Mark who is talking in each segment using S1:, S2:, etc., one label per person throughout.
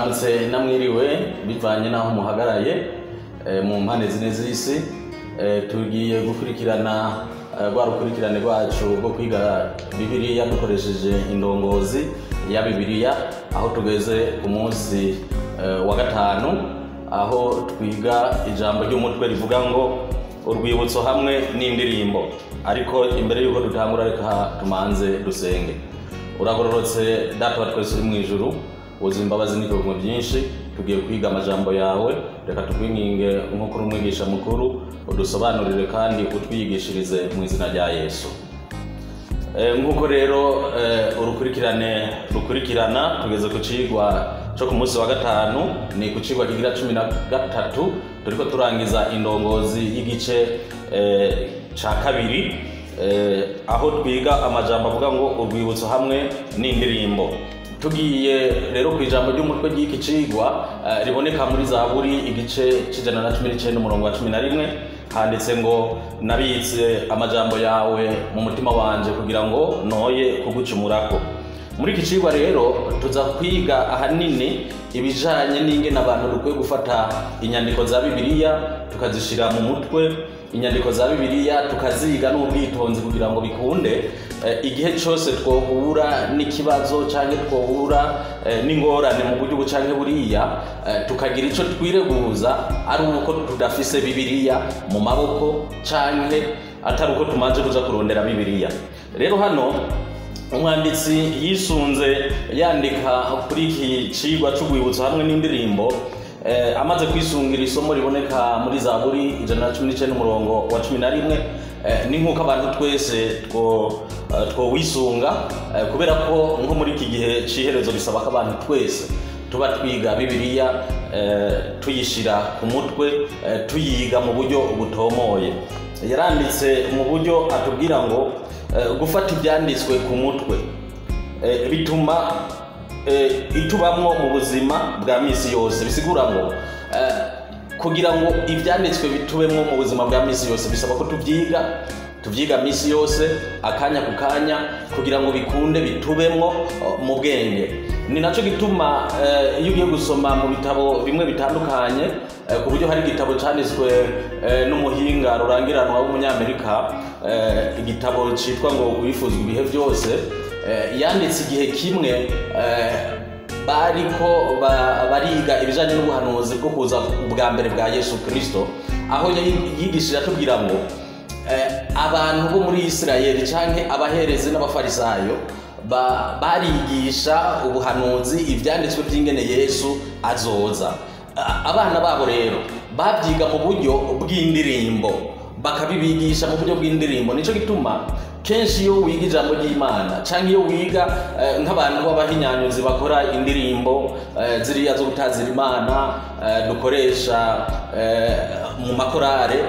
S1: Mwaramutse namwiriwe bivanye n'aho muhagaraye mu mpande zine z'isi. Tugiye gukurikirana rwa rukurikirane rwacu rwo kwiga Bibiliya dukoresheje indongozi ya Bibiliya, aho tugeze ku munsi wa gatanu, aho twiga ijambo ry'umutwe rivuga ngo urwibutso hamwe n'indirimbo. Ariko imbere y'uko dutangura, reka tumanze dusenge. Uragororotse Data wa twese uri mu ijuru, wuzuye imbabazi n'ibihumbi byinshi. Tugiye kwiga amajambo yawe, reka tukwinginge nk'uko uri umwigisha mukuru, udusobanurire kandi utwiyigishirize mu izina rya Yesu. Nk'uko rero urukurikirane rukurikirana, tugeze ku cigwa cyo ku munsi wa gatanu, ni ku cigwa kigira 13. Turiko turangiza indongozi y'igice ca kabiri, aho twiga amajambo avuga ngo urwibutso hamwe n'indirimbo. Tugiye rero ku ijambo ry'umutwe ry'iki cigwa, riboneka muri Zaburi igice c'119 umurongo wa 11, handitse ngo: "Nabitse amajambo yawe mu mutima wanje kugira ngo noye kugucumurako." Muri iki cigwa rero tuza kwiga ahanini ibijanye n'ingene abantu dukwiye gufata inyandiko za Bibiliya tukazishira mu mutwe, inyandiko za Bibiliya tukaziga n'ubwitonzi, kugira ngo bikunde igihe cyose twohura n'ikibazo canke twohura n'ingorane mu buryo ubu canke buriya, tukagira ico twireguza ari uko tudafise Bibiliya mu maboko canke atari uko tumaze kuja kurondera Bibiliya. Rero hano umwanditsi yisunze yandika kuri iki cigwa c'urwibutso hamwe n'indirimbo, amaze kwisungira isomo riboneka muri Zaburi 119 umurongo wa 11, ni nk'uko abantu twese twowisunga, kubera ko nko muri iki gihe c'iherezo bisaba ko abantu twese tuba twiga Bibiliya, tuyishira ku mutwe, tuyiga mu buryo butomoye. Yaranditse mu buryo atubwira ngo gufata ibyanditswe ku mutwe bituma itubamwo mu buzima bwa misi yose. Bisigura ngo kugira ngo ibyanditswe bitubemwo mu buzima bwa misi yose bisaba ko tubyiga misi yose, akanya ku kanya, kugira ngo bikunde bitubemwo mu bwenge. Ni nacyo gituma iyo ugiye gusoma mu bitabo bimwe bitandukanye, ku buryo hari igitabo cyanditswe n'umuhinga rurangiranwa w'umunyamerika, igitabo cyitwa ngo Uwifuzwa ibihe byose, yanditse igihe kimwe bariko bariga ibijanye n'ubuhanuzi bwo kuza ubwa mbere bwa Yesu Kristo, aho yigishije atubwira ngo abantu bo muri Isirayeli canke abaherezi n'abafarisayo barigisha ubuhanuzi, ivyanditswe by'ingene Yesu azoza. Abana babo rero babyiga mu buryo bw'indirimbo, bakabibigisha mu buryo bw'indirimbo. Nico gituma kenshi iyo wiga ijambo ry'Imana canke iyo wiga nk'abantu b'abahinyanyuzi bakora indirimbo ziriya zo gutazira Imana dukoresha mu makorare,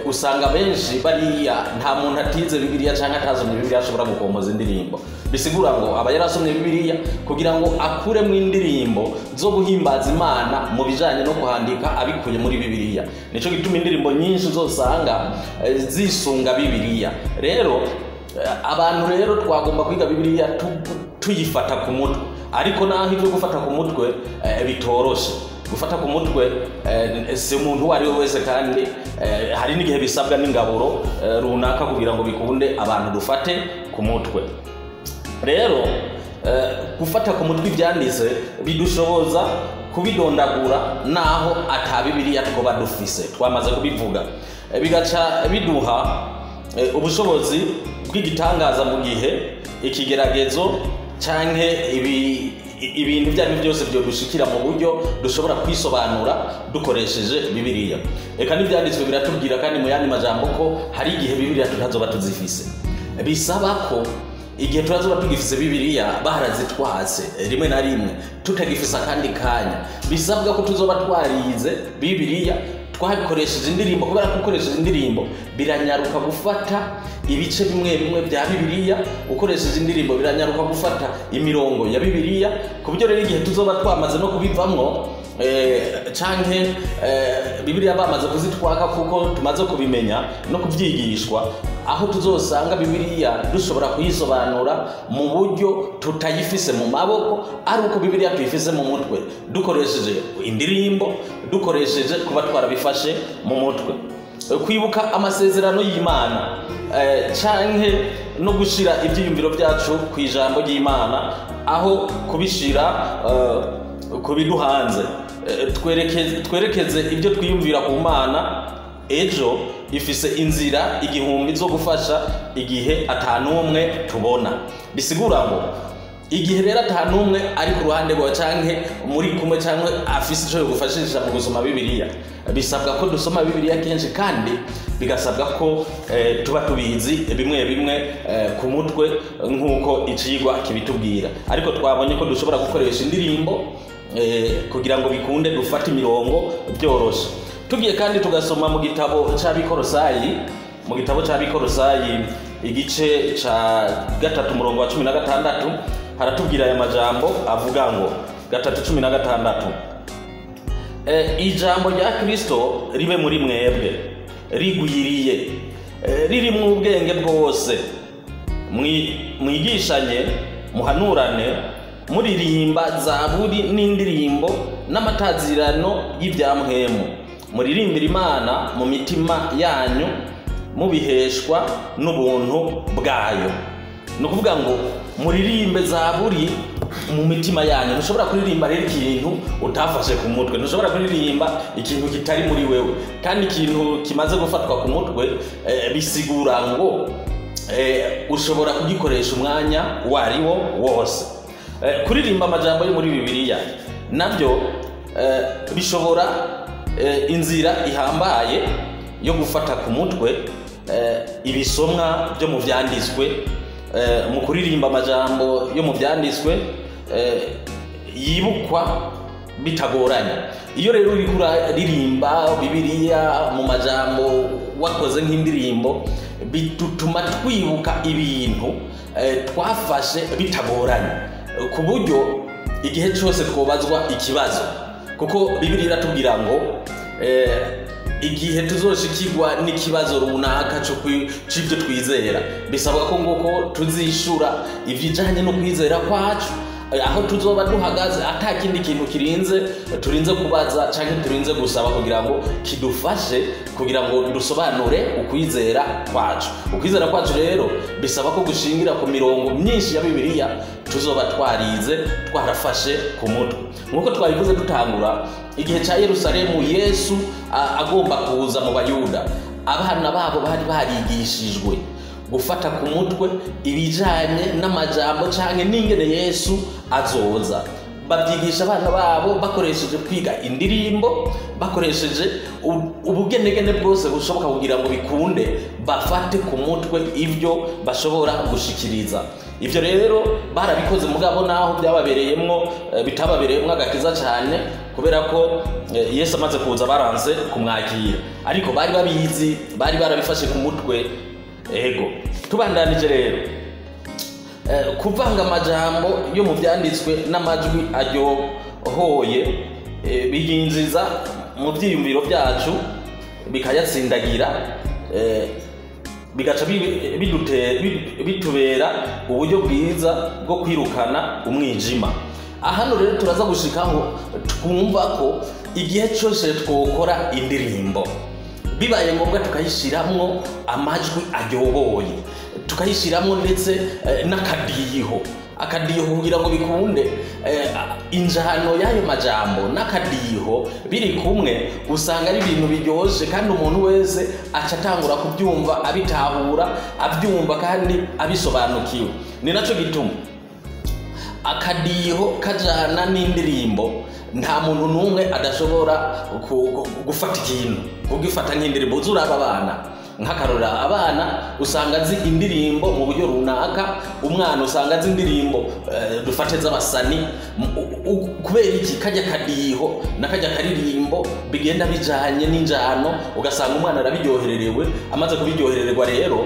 S1: usanga benshi bariya nta muntu atize Bibiliya canke atazomye Bibiliya ashobora gukompoza indirimbo. Bisigura ngo aba yarasomye Bibiliya kugira ngo akuremwo indirimbo zo guhimbaza Imana mu bijanye no kuhandika abikuye muri Bibiliya. Nico gituma indirimbo nyinshi uzosanga zisunga Bibiliya. Rero abantu rero twagomba kwiga Bibiliya tuyifata ku mutwe, ariko naho ibyo gufata ku mutwe bitoroshe gufata ku mutwe, si umuntu uwo ari we wese, kandi hari n'igihe bisabwa n'ingaburo runaka kugira ngo bikunde abantu dufate ku mutwe. Rero gufata ku mutwe ibyanditse bidushoboza kubidondagura naho ata Bibiliya twoba dufise, twamaze kubivuga. Bigaca biduha ubushobozi bw'igitangaza mu gihe ikigeragezo canke ibintu ibyo ari byo byose byodushikira mu buryo dushobora kwisobanura dukoresheje Bibiliya. Eka n'ibyanditswe biratubwira kandi mu yandi majambo ko hari igihe Bibiliya tutazoba tuzifise. Bisaba ko igihe turazoba tugifise Bibiliya barazitwatse rimwe na rimwe, tutagifise akandi kanya, bisabwa ko tuzoba twarize Bibiliya twabikoresheje indirimbo, kubera ko ukoresheje indirimbo biranyaruka gufata ibice bimwe bimwe bya Bibiliya, ukoresheje indirimbo biranyaruka gufata imirongo ya Bibiliya, ku buryo rero igihe tuzoba twamaze no kubivamwo Canke Bibiliya bamaze kuzitwaka, kuko tumaze kubimenya no kubyigishwa, aho tuzosanga Bibiliya dushobora kuyisobanura mu buryo tutayifise mu maboko, ari uko Bibiliya tuyifise mu mutwe, dukoresheje indirimbo, dukoresheje kuba twarabifashe mu mutwe. Kwibuka amasezerano y'Imana canke no gushira ibyiyumviro byacu ku ijambo ry'Imana aho kubishira ku biduhanze. Twerekeze ibyo twiyumvira ku Mana. Ejo ifise inzira igihumbi zo gufasha igihe atanumwe tubona. Bisigura ngo igihe rero atanumwe ari ku ruhande rwawe canke muri kumwe canke afise ico yogufashisha mu gusoma Bibiliya, bisabwa ko dusoma Bibiliya kenshi, kandi bigasabwa ko tuba tubizi bimwe bimwe ku mutwe nk'uko icigwa kibitubwira. Ariko twabonye ko dushobora gukoresha indirimbo kugira ngo bikunde dufate imirongo byoroshe. Tugiye kandi tugasoma mu gitabo c'Abikorosayi, mu gitabo c'Abikorosayi igice ca 3 umurongo wa 16, haratubwira aya majambo avuga ngo 3:16: "Ijambo rya Kristo ribe muri mwebwe rigwiriye, ririmwo ubwenge bwose, mwigishanye muhanurane, muririmba zaburi n'indirimbo n'amatazirano y'ibyamwemu, muririmbira Imana mu mitima yanyu, mubiheshwa n'ubuntu bwayo." Ni ukuvuga ngo muririmbe zaburi mu mitima yanyu. Ntushobora kuririmba rero ikintu utafashe ku mutwe, ntushobora kuririmba ikintu kitari muri wewe. Kandi ikintu kimaze gufatwa ku mutwe, bisigura ngo ushobora kugikoresha umwanya uwo ari wo wose. Kuririmba amajambo yo muri Bibiliya nabyo bishobora inzira ihambaye yo gufata ku mutwe ibisomwa byo mu vyanditswe. Mu kuririmba amajambo yo mu vyanditswe yibukwa bitagoranye. Iyo rero uriko uraririmba Bibiliya mu majambo wakoze nk'indirimbo, bituma twibuka ibintu twafashe bitagoranye, ku buryo igihe cyose twobazwa ikibazo, kuko Bibiliya iratubwira ngo igihe tuzoshikirwa n'ikibazo runaka c'ibyo twizera, bisabwa ko nguko tuzishura ibijanye no kwizera kwacu, aho tuzoba duhagaze, ata kindi kintu kirinze turinze kubaza canke turinze gusaba kugira ngo kidufashe kugira ngo dusobanure ukwizera kwacu. Ukwizera kwacu rero bisaba ko gushingira ku mirongo myinshi ya Bibiliya tuzoba twarize, twarafashe ku mutwe. Nk'uko twabivuze dutangura, igihe ca Yerusalemu Yesu agomba kuza mu Bayuda, abana babo bari barigishijwe gufata ku mutwe ibijanye n'amajambo canke n'ingene Yesu azoza. Babyigisha abana babo bakoresheje kwiga indirimbo, bakoresheje ubugenegene bwose bushoboka kugira ngo bikunde bafate ku mutwe ibyo bashobora gushikiriza. Ivyo rero barabikoze, mugabo naho byababereyemwo, bitababereyemwo agakiza cyane, kubera ko Yesu amaze kuza baranze kumwakira. Ariko bari babizi, bari barabifashe ku mutwe. Ego, tubandanije rero, kuvanga amajambo yo mu byanditswe n'amajwi aryohoye biyinjiza mu byiyumviro byacu, bikayatsindagira, bigaca bitubera uburyo bwiza bwo kwirukana umwijima. Ahano rero turaza gushikaho twumva ko igihe cyose twokora indirimbo, bibaye ngombwa tukayishiramwo amajwi aryoboye, tukayishiramwo ndetse n'akadiho, akadiho kugira ngo bikunde, injano y'ayo majambo n'akadiho biri kumwe, usanga ari ibintu biryoshe, kandi umuntu wese aca atangura kubyumva, abitahura, abyumva kandi abisobanukiwe. Ni naco gituma akadiho kajana n'indirimbo, nta muntu n'umwe adashobora gufata ikintu kugifata nk'indirimbo. Uzuraba abana Nk'akarora, abana usanga azi indirimbo mu buryo runaka, umwana usanga azi indirimbo dufate z'abasani. Kubera iki? Kajya kadiho na kajya karirimbo bigenda bijanye n'injano, ugasanga umwana arabiryohererewe. Amaze kubiryohererwa rero,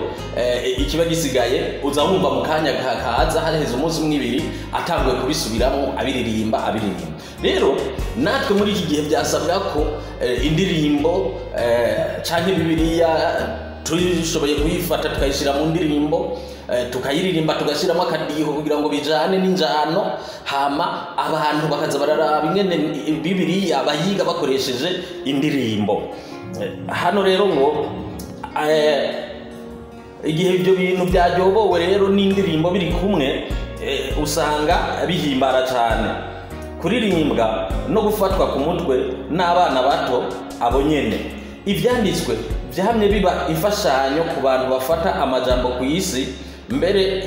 S1: ikiba gisigaye uza wumva mu kanya kaza haheze umunsi umwe, ibiri, atanguye kubisubiramo, abiririmba, abiririmba. Rero natwe muri iki gihe byasabwa ko indirimbo canke Bibiliya tushoboye kuyifata tukayishyira mu ndirimbo, tukayiririmba, tugashyiramo akadiho kugira ngo bijane n'injano, hama abantu bakaza bararaba ingene Bibiliya bayiga bakoresheje indirimbo. Hano rero ngo igihe ibyo bintu byaryobowe rero n'indirimbo biri kumwe, usanga bihimbara cyane kuririmbwa no gufatwa ku mutwe n'abana bato. Abo nyene ibyanditswe byamye biba imfashanyo ku bantu bafata amajambo ku isi mbere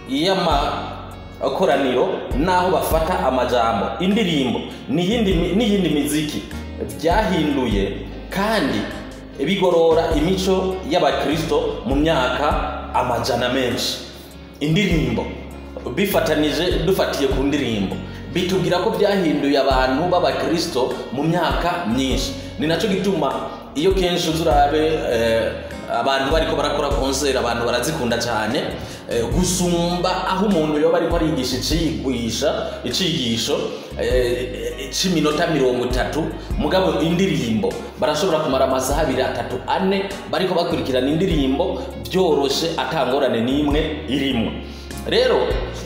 S1: y'amakoraniro n'aho bafata amajambo. Indirimbo n'iyindi miziki byahinduye kandi bigorora imico y'abakristo mu myaka amajana menshi. Indirimbo bifatanije, dufatiye ku ndirimbo, bitubwira ko byahinduye abantu b'abakristo mu myaka myinshi. Ni nacyo gituma iyo kenshi uza urabe abantu bariko barakora concert, abantu barazikunda cyane gusumba aho umuntu yoba ariko arigisha icigisho c'iminota 30. Mugabo indirimbo barashobora kumara amasaha 2, 3, 4 bariko bakurikirana indirimbo byoroshe, atangorane n'imwe irimo. Rero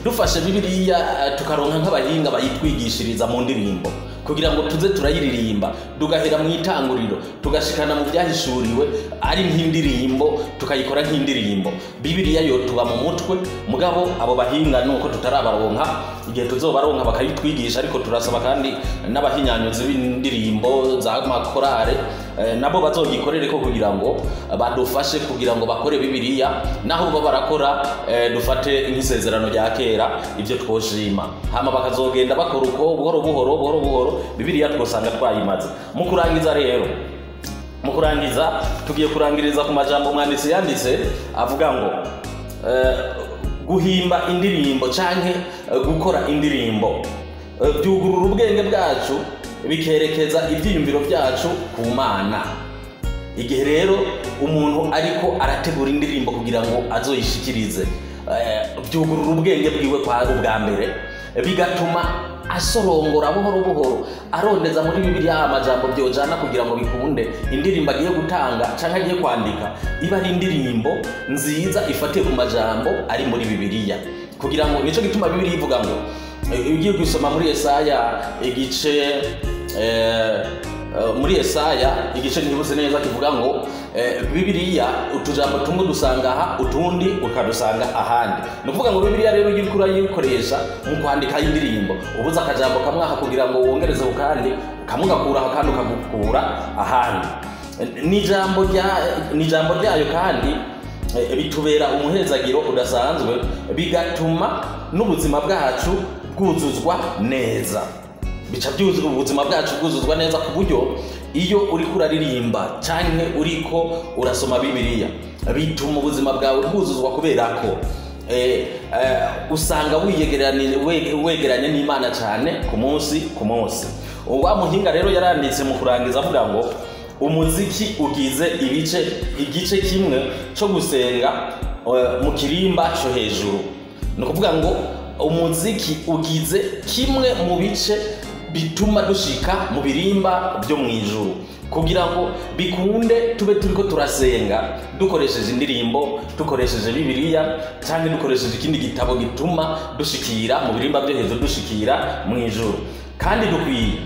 S1: dufashe Bibiliya, tukaronka nk'abahinga bayitwigishiriza mu ndirimbo kugira ngo tuze turayiririmba, tugahera mu Itanguriro tugashikana mu Byahishuriwe ari nk'indirimbo, tukayikora nk'indirimbo, Bibiliya yo tuba mu mutwe. Mugabo abo bahinga nuko tutarabaronka, igihe tuzobaronka bakayitwigisha. Ariko turasaba kandi n'abahinyanyuzi b'indirimbo za makorare nabo bazogikorere ko kugira ngo badufashe kugira ngo bakore Bibiliya naho bo barakora dufate nk'Isezerano rya Kera. Ibyo twoshima, hama bakazogenda bakora uko buhoro buhoro, buhoro buhoro, Bibiliya twosanga twayimaze. Mu kurangiza rero, mu kurangiza tugiye kurangiriza ku majambo umwanditsi yanditse avuga ngo guhimba indirimbo canke gukora indirimbo byugurura ubwenge bwacu, bikerekeza ibyiyumviro byacu ku Mana. Igihe rero umuntu ariko arategura indirimbo kugira ngo azoyishikirize, byugurura ubwenge bwiwe kwa ubwa mbere, bigatuma asorongora buhoro buhoro, arondeza muri Bibiliya amajambo byojana kugira ngo bikunde indirimbo agiye gutanga canke agiye kwandika iba ari indirimbo nziza ifatiye ku majambo ari muri Bibiliya. Kugira ngo nico gituma Bibiliya ivuga ngo ugiye gusoma muri Yesaya igice muri Yesaya igice ntibuze neza, kivuga ngo Bibiliya utujambo tumwe dusanga aha, utundi ukadusanga ahandi. Ni ukuvuga ngo Bibiliya rero iyo uriko urayikoresha mu kwandika indirimbo, ubuze akajambo kamwe aha kugira ngo wongereze ku kandi kamwe, ugakura aha kandi ukagukura ahandi. Ni ijambo ryayo kandi bitubera umuhezagiro udasanzwe, bigatuma n'ubuzima bwacu bwuzuzwa neza. Bica byuzuza ubuzima bwacu bwuzuzwa neza, ku buryo iyo uriko uraririmba canke uriko urasoma Bibiliya bituma ubuzima bwawe bwuzuzwa, kubera ko usanga wegeranye n'Imana cyane ku munsi ku munsi. Wa muhinga rero yaranditse mu kurangiza avuga ngo umuziki ugize igice kimwe cyo gusenga mu kirimba cyo hejuru. Ni ukuvuga ngo umuziki ugize kimwe mu bice bituma dushika mu birimba byo mu ijuru. Kugira ngo bikunde tube turiko turasenga dukoresheje indirimbo, dukoresheje Bibiliya cyangwa dukoresheje ikindi gitabo gituma dushikira mu birimba byo hejuru, dushikira mu ijuru. Kandi dukwiye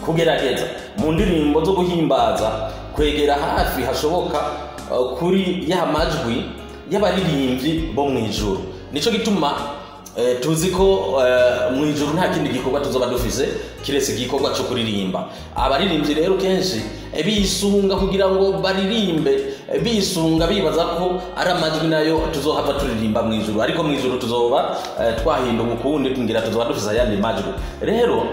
S1: kugerageza mu ndirimbo zo guhimbaza kwegera hafi hashoboka kuri ya majwi y'abaririmbyi bo mu ijuru. Nico gituma tuzi ko mu ijuru nta kindi gikorwa tuzoba dufise kiretse igikorwa cyo kuririmba. Abaririmbyi rero kenshi bisunga kugira ngo baririmbe, bisunga bibaza ko ari amajwi nayo tuzohava turirimba mu ijuru. Ariko mu ijuru tuzoba twahinda ukundi, ngira tuzoba dufise ayandi majwi. Rero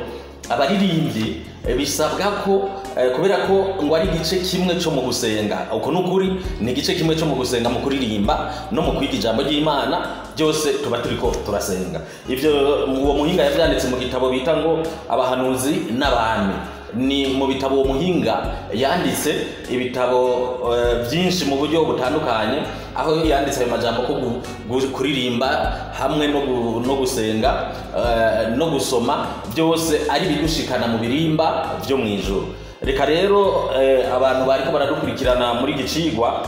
S1: Abaririmbyi bisabwa ko kubera ko ngo ari igice kimwe cyo mu gusenga. Uko nukuri, ni igice kimwe cyo mu gusenga, mu kuririmba no mu kwiga ijambo ry'Imana, byose tuba turiko turasenga. Ivyo uwo muhinga yavyanditse mu gitabo bita ngo Abahanuzi n'Abami. Ni mu bitabo uwo muhinga yanditse ibitabo byinshi mu buryo butandukanye, aho yanditse ayo majambo ko kuririmba hamwe no gusenga no gusoma byose ari bidushikana mu birimba byo mu ijuru. Reka rero abantu bariko baradukurikirana muri iki cigwa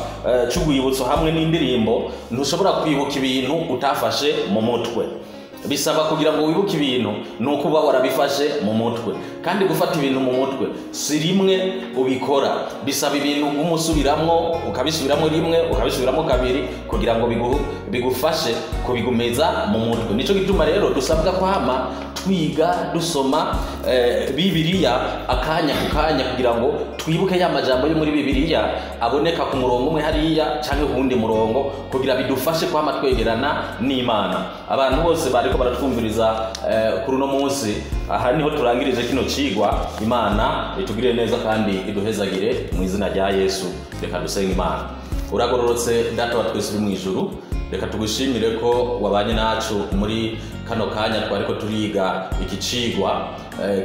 S1: c'urwibutso hamwe n'indirimbo, ntushobora kwibuka ibintu utafashe mu mutwe. Bisaba kugira ngo wibuke ibintu ni uko uba warabifashe mu mutwe, kandi gufata ibintu mu mutwe si rimwe ubikora, bisaba ibintu umusubiramwo, ukabisubiramwo rimwe, ukabisubiramwo kabiri, kugira ngo bigufashe kubigumiza mu mutwe. Nico gituma rero dusabwa kwama twiga, dusoma Bibiliya akanya ku kanya, kugira ngo twibuke ya majambo yo muri Bibiliya aboneka ku murongo umwe hariya canke ku wundi murongo, kugira bidufashe kwama twegerana n'Imana. Abantu bose bariko baratwumviriza kuri uno munsi, aha niho turangirije kino cigwa. Imana itugirire neza kandi iduhezagire mu izina rya Yesu. Reka dusenge Imana. Uragororotse Data wa twese uri mu ijuru, reka tugushimire ko wabanye nacu muri kano kanya twariko turiga iki cigwa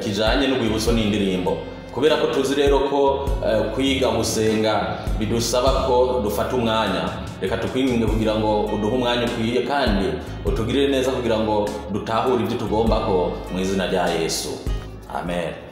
S1: kijanye n'urwibutso n'indirimbo. Kubera ko tuzi rero ko kwiga gusenga bidusaba ko dufata umwanya, reka tukwinginge kugira ngo uduhe umwanya ukwiye kandi utugirire neza kugira ngo dutahure ibyo tugomba ko, mu izina rya Yesu, amen.